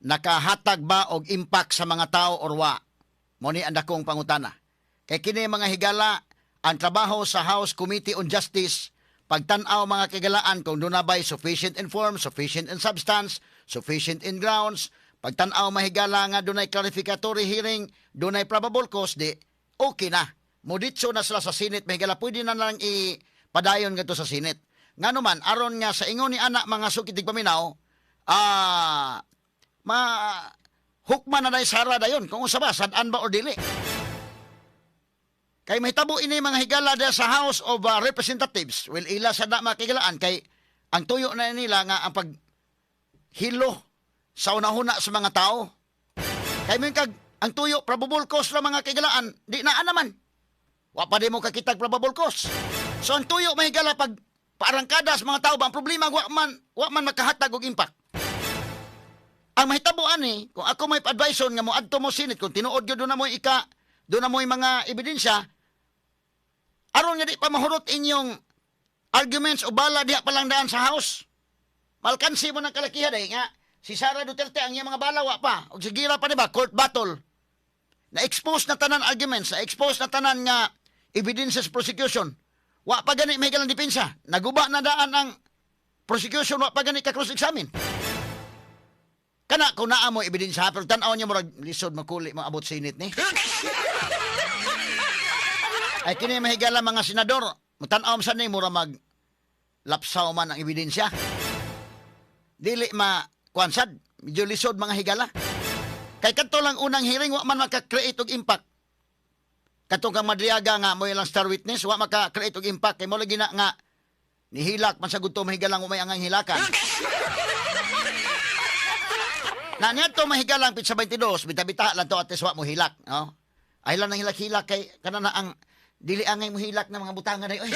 Nakahatag ba og impact sa mga tao or wa? Mo ni ang dakong pangutana. Kay kini, mga higala, ang trabaho sa House Committee on Justice, pagtan-aw, mga kahigalaan, kung duna bay sufficient in form, sufficient in substance, sufficient in grounds, pagtan-aw, mahigala, nga dunay clarificatory hearing, dunay probable cause, di okay na. Moditso na sila sa Senate, mahigala, pwede na lang ipadayon ngadto sa Senate. Ngano man, aron nga sa ingon ni ana, mga suki tigpaminaw, ma hukman na day Sara dayon kung unsa ba, sad-an ba or dili. Kay mahitabo ini, mga higala, diha sa House of Representatives. Well, ila sa na makigalaan kay ang tuyo na nila nga ang pag hilo sa unahuna sa mga tao. Kay mo kag ang tuyo probable cause ra, mga kahigalaan, di naa naman. Wa pa di mo kakitag probable cause. So ang tuyo, mahigala, pag paarangkada sa mga tao ba, ang problema wa man makahatag og impact. Ang mahitabo ani, kung ako may advice nga mo adto mo Senate, kung tinuod gyud na mo ika doon na mo mga ebidensya, aron nga di pa mahurot inyong arguments o bala diha pa lang daan sa House. Malkansi mo ng kalakihan eh nga si Sara Duterte, ang iyang mga bala wa pa. Og sigira pa, di ba, court battle. Na-expose na tanan arguments, na-expose na tanan nga evidences prosecution. Wa pa gani may galang depensa. Naguba na daan ang prosecution, wa pa gani ka cross-examine. Kana kung naa mo ebidensya, pero tan-aw niya murag lisod makuli maabot Senate ni. Ay kini, mahigala, mga senador, mutan-aw sa ni mura mag lapsaw man ang ebidensya. Dili ma kuan sad, medyo lisod, mga higala. Kay kadto lang unang hearing, wa man maka-create og impact. Katong kang Madriaga nga mo ilang star witness, wa maka-create og impact kay mo lagi na nga nihilak man sa gudto, mahigalang, umay ang hilakan. Na niadto, mahigalang, pitsa 22, bita-bita lang to at wa mo hilak, no? Ay lang nang hilak-hilak kay kana na ang dili angay mo hilak na mga butangan ay oy.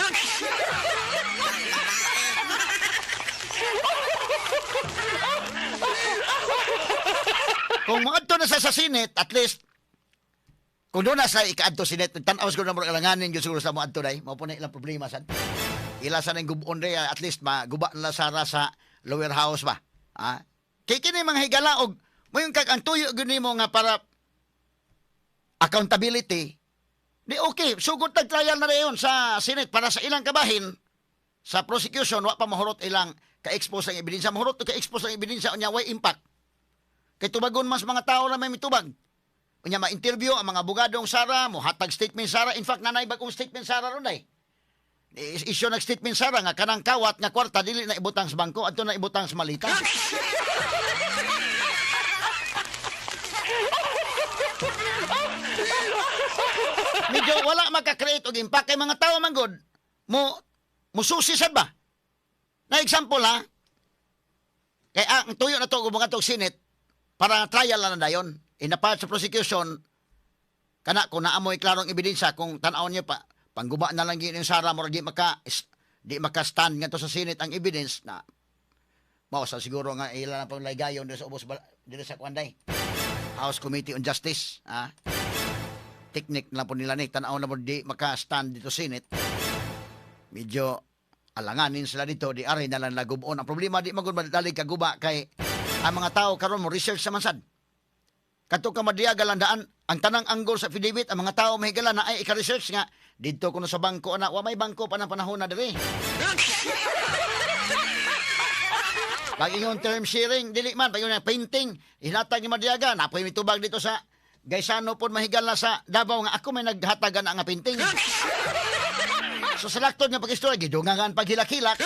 Kung moadto na sa Senate, at least kung doon na sa ikaadto Senate, tan-aw siguro na mo alanganin gyud siguro sa moadto day, mao po na ilang problema sad. Ila sa nang gubon day, at least maguba na sara sa lower house ba. Ah? Kay kini, mga higala, og moingon kag ang tuyo gyud nimo nga para accountability, di okay, sugod tag trial na dayon sa Senate para sa ilang kabahin sa prosecution, wa pa mahurot ilang ka-expose ang ebidensya, mahurot to ka-expose ang ebidensya, unya way impact. Kay tubagon mas mga tao na may mitubag. Unya ma-interview ang mga abogadong Sara, mo hatag statement Sara. In fact, nanay bagong statement Sara ron day. Issue nag statement Sara nga kanang kawat nga kwarta dili na ibutang sa bangko, adto na ibutang sa malita. Medyo wala maka-create og impact kay mga tao man gud mo mususi sad ba. Na example ha. Kay ang tuyo na to mga to Senate para trial na dayon. Inapat sa prosecution kana kung naa mo'y klarong ebidensya, kung tan-aw niyo pa pangguba na lang gyud yung Sara, murag di maka stand ngadto sa Senate ang evidence na mao sa siguro nga ila na pang laygayon diri sa ubos diri sa kuanday House Committee on Justice, ha. Technique na po nila ni tan-aw na po di maka-stand dito Senate, medyo alanganin sila dito, di aray na lang lagubon. Ang problema, di magud madali kaguba kay ang mga tao karon mo research sa man sad. Kadto ka Madriaga lang daan ang tanang angle sa affidavit, ang mga tao, mahigala, na ay ika-research nga didto kuno sa bangko ana, wa may bangko pa ng panahon na diri. Pag ingon term sharing, dili man, pag ingon painting, hinatag ni Madriaga, napoy mitubag dito sa Gaisano pod, mahigala, sa Davao nga ako may naghatagan nga painting. So sa laktod nga pag-istorya, gidungangan paghilak-hilak.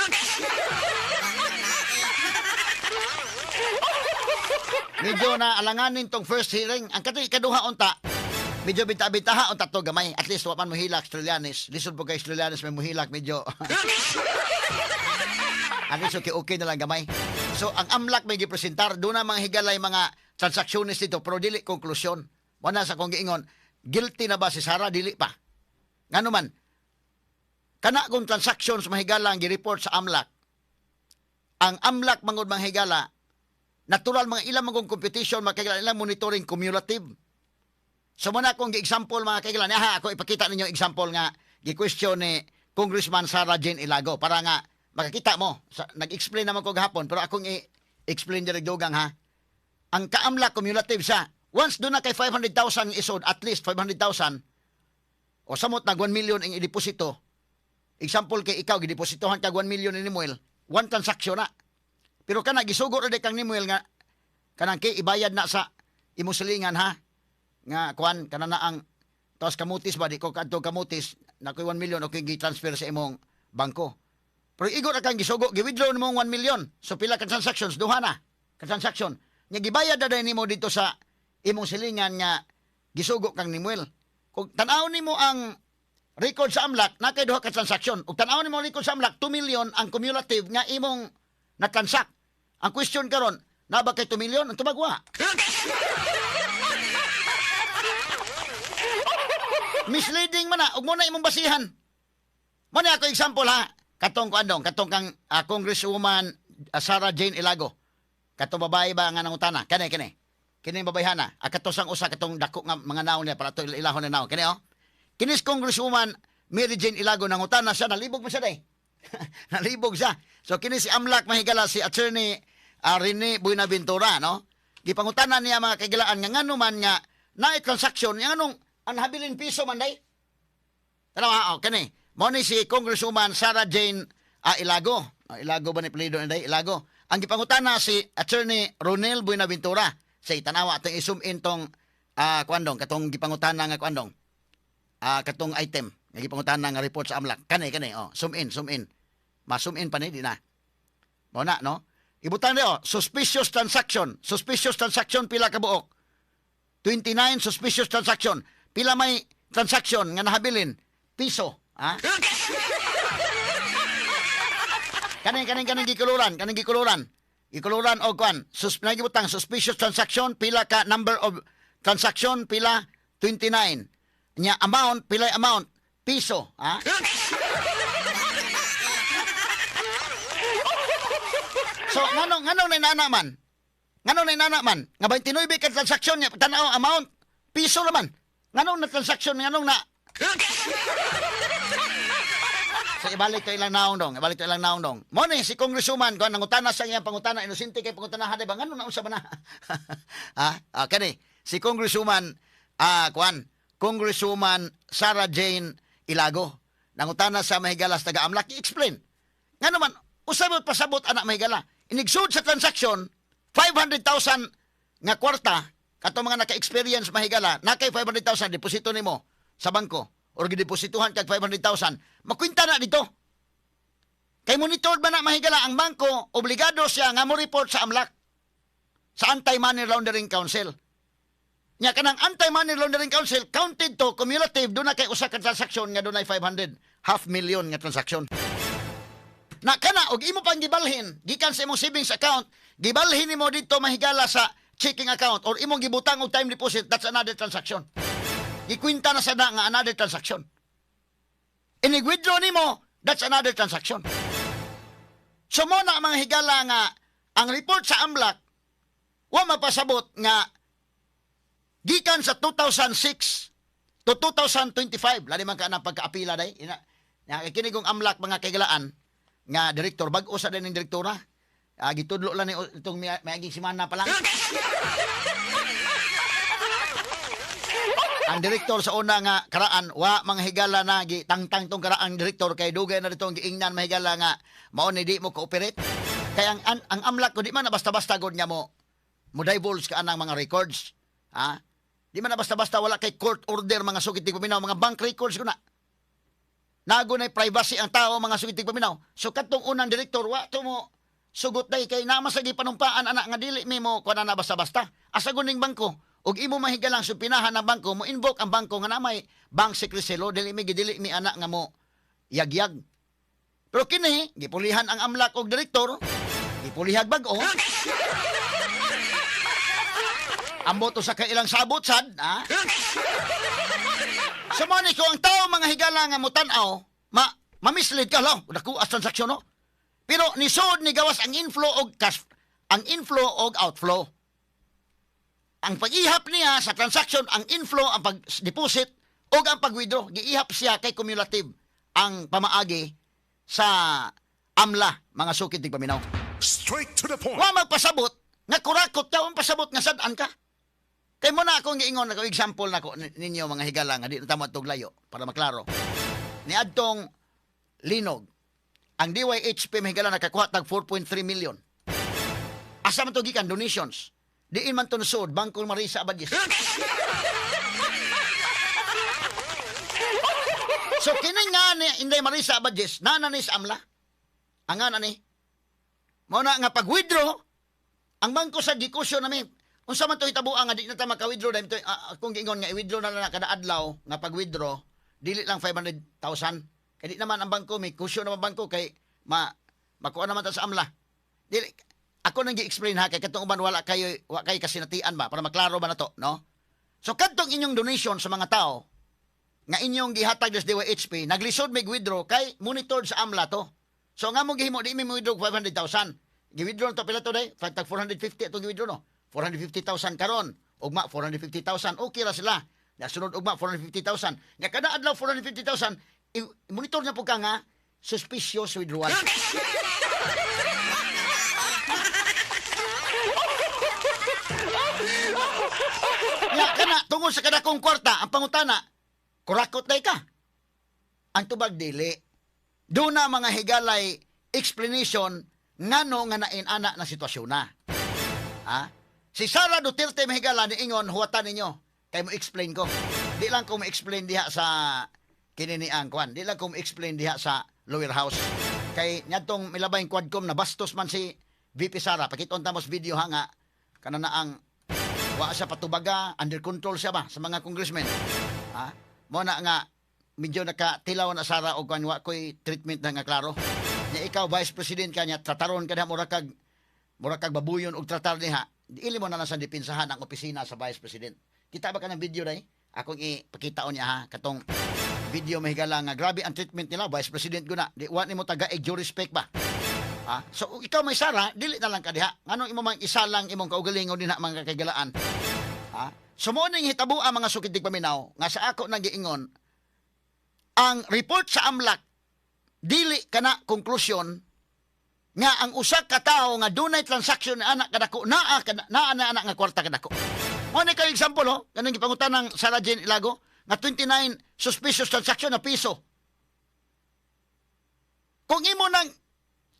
Medyo na alanganin tong first hearing. Ang katoy ikaduha unta, medyo bita-bitaha unta to gamay. At least wa man mohilak Trillanes. Lisod po kay Trillanes may mohilak medyo. At least okay, okay na lang gamay. So ang AMLAC may gipresentar, doon na mga higalay mga transaksyones dito pero dili konklusyon. Wala sa kong giingon, guilty na ba si Sara? Dili pa. Ngano man, kana kung transactions, mahigala, ang gi-report sa AMLAC. Ang AMLAC mangod, mga higala, natural mga ilang mga computation, mga kailan ilang monitoring cumulative. So muna akong gi-example, mga kailan, ha, ako ipakita ninyo example nga gi-question ni Congressman Sarah Jane Elago para nga makakita mo. Sa, nag-explain naman ko gahapon pero akong i-explain diri dugang ha. Ang ka-AMLC cumulative siya. Once duna kay 500,000 isod, at least 500,000, o samot nag 1 million ang ideposito. Example kay ikaw, gidepositohan kag 1 million ni Nemuel, one transaction na. Pero kana gisugo ra kang Nemuel nga kanang kay ibayad na sa imong silingan ha. Nga kuan kana na ang taas kamutis ba, di ko kadto kamutis na koy 1 million o gi-transfer sa imong bangko. Pero igo ra kang gisugo, gi-withdraw nimo 1 million. So pila ka transactions? Duha na ka transaction. Nya gibayad na nimo dito sa imong silingan nga gisugo kang Nemuel. Kung tan-aw nimo ang record sa AMLC, na kay duha ka transaction. Ug tan-aw nimo ang record sa AMLC, 2 million ang cumulative nga imong na-transact. Ang question karon, na ba kay 2 million? Ang tubag wa. Misleading man na, ug mo na imong basihan. Mo na ako example ha. Katong kuandong, katong kang Congresswoman Sarah Jane Elago. Katong babae ba nga nangutana? Kani kani. Kini babayhana. Kato sang usa katong dako nga mga naon niya para to ilahon na naon. Kini oh. Kinis Congresswoman Mary Jane Elago nangutana siya, nalibog man siya day. Nalibog siya. So kini si AMLC mahigala si Attorney Rene Buenaventura, no? Gipangutana niya mga kagilaan nga ngano man nga naay transaction nga nganong ang habilin piso man day. Tanawa oh, kani. Mo ni si Congresswoman Sarah Jane Elago. Elago ba ni apelyido ni day? Elago. Ang gipangutana si Attorney Ronel Buenaventura. Say tanawa atong i-zoom in tong kuandong katong gipangutana nga kuandong. Katong item nga gipangutana nga report sa AMLC. Kani kani oh, zoom in, zoom in. Ma-zoom in pa ni di na. Mo na no. Ibutang oh, suspicious transaction. Suspicious transaction pila ka buok? 29 suspicious transaction. Pila may transaction nga nahabilin? Piso, ha? Kaning kaning kaning gikuluran, kaning gikuluran. Gikuluran og kuan, nagibutang suspicious transaction pila ka number of transaction pila 29. Nya amount pila amount piso, ha? So nganong nganong nainana man? Nganong nainana man? Nga 29 ka transaction nya tan-aw amount piso naman. Nganong na transaction nganong na. So ibalik to ilang naong dong, ibalik to ilang naong dong. Mo ni si Congresswoman kuan nangutana sa iyang pangutana, inosente kay pangutana ha ba nganong naunsa ba na? Ha? Kani si Congresswoman kuan, Congresswoman Sarah Jane Elago nangutana sa mahigalas taga AMLC, i-explain. Ngano man usab pasabot anak mahigala. Inigsud sa transaction 500,000 nga kwarta katong mga naka-experience mahigala, na kay 500,000 deposito nimo sa bangko or gideposituhan kag 500,000, makwinta na dito. Kay monitored ba na mahigala ang bangko, obligado siya nga mo report sa AMLC, sa Anti-Money Laundering Council. Nya kanang Anti-Money Laundering Council counted to cumulative doon na kay usa ka transaction nga dunay 500, half million nga transaction. Na kana og imo pang gibalhin gikan sa imong savings account, gibalhin nimo dito mahigala sa checking account or imong gibutang og time deposit, that's another transaction. Gikwinta na sa na nga another transaction. Inig-withdraw nimo, that's another transaction. So mo na mga higala nga ang report sa AMLC wa mapasabot nga gikan sa 2006 to 2025, lali man ka na pagkaapila day. Ina, kinig kong AMLC mga kaigalaan nga direktor, bag-o sa din ng direktora. Gitudlo lang ni itong miaging semana pa lang. Ang direktor sa una nga karaan, wa mga higala na gitangtang tong karaan direktor kay dugay na ditong giingnan mahigala nga mao ni di mo cooperate. Kay ang AMLC ko di man na basta-basta gud nga mo divulge ka anang mga records. Ha? Di man na basta-basta wala kay court order mga sugit tigpaminaw, mga bank records ko na. Nago na privacy ang tao mga sugit tigpaminaw. So kadtong unang direktor wa to mo sugot day kay naa man sa gipanumpaan anak nga dili mi mo kuan na basta-basta. Asa guning bangko ug imo mahigalang supinahan ng bangko, mo invoke ang bangko nga na may bank secrecy law, dili mi gidili mi anak nga mo yagyag. Pero kini gipulihan ang AMLC og direktor, gipulihag bag-o. Ambot sa kay ilang sabot sad, ha? So mo ni ko ang tao mga higala nga motan-aw, ma mislead ka law, dako as transaksyon no. Pero nisod ni gawas ang inflow og cash, ang inflow og outflow. Ang pag-ihap niya sa transaction, ang inflow, ang pag-deposit o ang pag-withdraw, giihap siya kay cumulative ang pamaagi sa AMLA, mga sukit tigpaminaw. Straight to the point. Wa magpasabot Nga kurakot ka, ang pasabot nga sad-an ka. Kay mo na akong giingon, ako example nako ninyo mga higala nga di na tamo atog layo para maklaro. Niadtong linog, ang DYHP, mga higala, nakakuha tag 4.3 million. Asa man to gikan? Donations. Diin man to nasud? Bangko Marisa Abadis. So kini nga ni Inday Marisa Abadis, nana ni sa AMLA. Ang nga na ni. Mao na nga pag-withdraw, ang bangko sa gikusyon nami. Unsa man to hitabuan nga di na ta maka-withdraw dahil to, kung giingon nga i-withdraw na lang na kada adlaw nga pag-withdraw, dili lang 500,000. Kay di naman ang bangko, may kusyon naman bangko kay makuha naman ta sa AMLA. Dili, ako nang gi-explain ha, kay katong uban wala kayo, wa kayo kasinatian ba, para maklaro ba na to, no? So kadtong inyong donation sa mga tao nga inyong gihatag sa DYHP, naglisod mig withdraw kay monitored sa AMLA to. So nga mo gihimo, di mi withdraw 500,000. Gi-withdraw to pila to day? Tag 450 atong gi-withdraw, no? 450,000 karon, ugma 450,000, okay ra sila. Nasunod ugma 450,000. Nga kada adlaw 450,000, monitor na po ka nga suspicious withdrawal. Nga kana tungod sa kadakong kwarta, ang pangutana, kurakot day ka. Ang tubag dili. Doon na mga higalay explanation ngano nga nain-ana na sitwasyon na. Ha? Si Sara Duterte, mga higala, niingon, huwatan ninyo. Kay mo explain ko. Di lang ko mo-explain diha sa kininiang kwan. Di lang ko mo-explain diha sa lower house. Kay ngadtong milabay quadcom na bastos man si VP Sara. Pakiton ta mo sa video ha nga kana na ang wa siya patubaga, under control siya ba sa mga congressmen. Ha? Mo na nga medyo nakatilaw na Sara og kan wa koy treatment na nga klaro. Nya ikaw vice president ka niya, trataron ka diha mura kag babuyon og tratar niha. Dili mo na lang sa dipinsahan ang opisina sa vice president. Kita ba ka ng video day? Akong ipakitaon niya ha katong video, mahigala, nga grabe ang treatment nila vice president guna. Di wa nimo taga due respect ba? Ha? So kung ikaw may Sara, dili na lang ka diha. Nganong imo mang isa lang imong kaugalingon dinha, mga kaigalaan? Ha? So mo ning hitabo ang mga sukid paminaw nga sa ako nang giingon ang report sa AMLAC dili kana konklusyon nga ang usa ka tawo nga dunay transaction ni anak kadako naa na anak nga kwarta kadako. Mo ni kay example oh, kanang gipangutan ng Sarah Jane Ilago nga 29 suspicious transaction na piso. Kung imo nang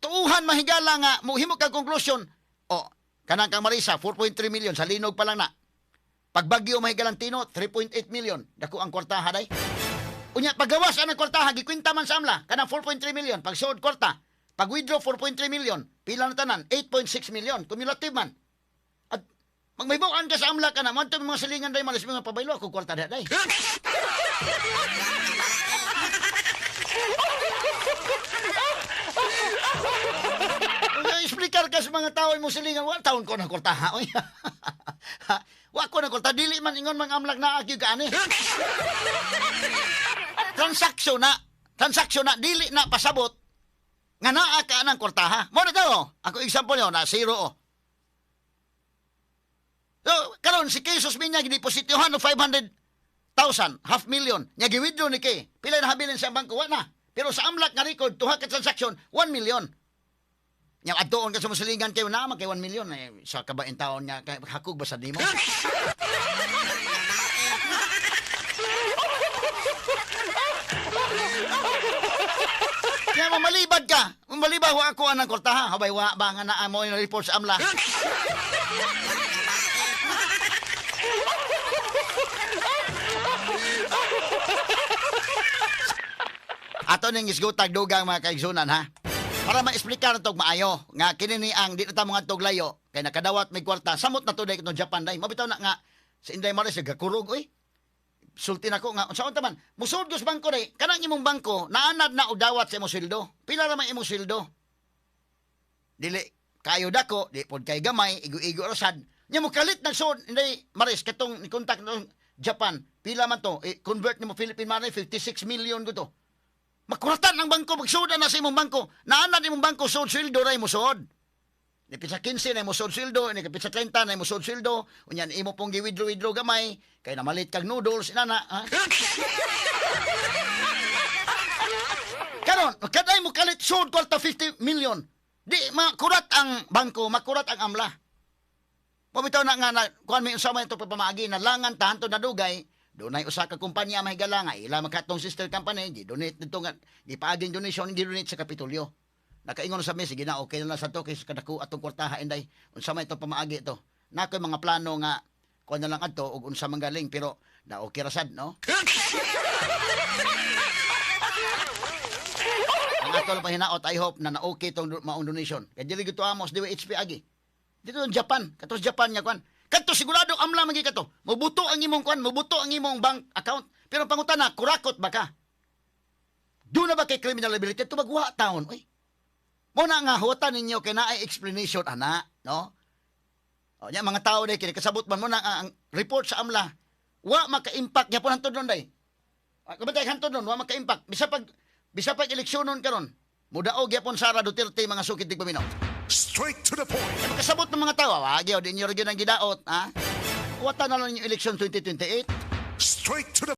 tuuhan, mahigala, nga mohimo kag conclusion, oh, kanang kang Marisa 4.3 million sa linog pa lang na. Pagbagyo, mahigalang Tino, 3.8 million. Dako ang kwartaha day. Unya paggawas ang kwartaha gikwenta man sa AMLA kanang 4.3 million pag suod kwarta. Pag withdraw 4.3 million, pila na tanan? 8.6 million cumulative man. At magmahibaw-an ka sa AMLA ka na, mo mga silingan day malis mga pabaylo ako kwarta day. Explicar ka sa mga tao imong silingan, wa taon ko ng kwartaha. Oy. Wa ko ng kwarta, dili man ingon mga AMLAC na gyud kaani. Transaction na, dili na pasabot nga naa ka ng kwartaha. Mo na daw, ako example yo na zero oh. So, karon si Kay Susminya gidepositohan og 500,000, half million. Nya gi-withdraw ni Kay. Pila na habilin sa bangko? Wa na. Pero sa AMLAC nga record, tuha ka transaction, 1 million. Nya adtoon ka sa musilingan kayo na kay 1 million eh, sa kabain taon nga kay hakog ba sa nimo? Nya mamalibad ka. Mamalibad wa ako anang kwartaha. Habay wa ba nga naa mo yung report sa AMLA. Ato ning isgutag dugang, mga kaigsunan, ha. Para maexplikar to maayo nga kini ni ang di na ta mga tuglayo kay nakadawat may kwarta samot na to day katong Japan day. Mabitaw na nga sa Inday Maris nagakurog oy. Sulti nako nga unsaon ta man musulod sa bangko day kanang imong bangko naanad na og dawat sa imong sweldo. Pila ra man imong sweldo? Dili kayo dako, di pod kay gamay, igo-igo ra sad. Nya mo kalit nagsuod Inday Maris katong ni contact ng Japan. Pila man to? Eh, convert nimo Philippine money, 56 million ko to. Makuratan ang bangko, magsuodan na sa imong bangko. Naanad imong bangko, suod sweldo ra imo suod. Ni pizza 15 na imo suod sweldo, ni pizza 30 na imo suod sweldo. Unya imo pong gi-withdraw-withdraw gamay, kay namalit kag noodles inana. Ha? Karon, kaday mo kalit suod kwarta 50 million. Di makurat ang bangko, makurat ang AMLA. Mao bitaw na nga na kuan may unsa man ito pamaagi na langan ta hantod na dugay, dunay usa ka kumpanya mahigala nga ila makatong sister company gi-donate didto nga gipaaging donation, gi-donate sa Kapitolyo. Nakaingon sa mi, sige na, okay na lang sa to kay kadako atong kwartaha, inday. Unsa man ito pamaagi to? Nakoy mga plano nga kuan na lang adto og unsa man galing, pero na okay ra sad, no? Ang ato lang pahinaot, I hope na na-okay itong maong donation. Kaya dili gito amos, di HP agi. Dito ang Japan, kato sa Japan nga kuan. Kadto sigurado AMLA man kato. Mubuto ang imong kuan, mubuto ang imong bank account. Pero ang pangutana, kurakot ba ka? Doon na ba kay criminal liability? Tubag wa taon, oy. Mo na nga huwatan ninyo kay naay explanation ana, no? O nya mga tao day kini kasabot man mo na ang report sa AMLA. Wa maka-impact gyapon hantod nun day. Ah, kabantay hantod nun, wa maka-impact. Bisa pag eleksyonon karon, mudaog gyapon Sara Duterte, mga sukit tigpaminaw. Straight to the point. Kaya makasabot ng mga tao, wag gyud inyo ra gyud ang gidaot, ha? Wata na lang yung election 2028. Straight to the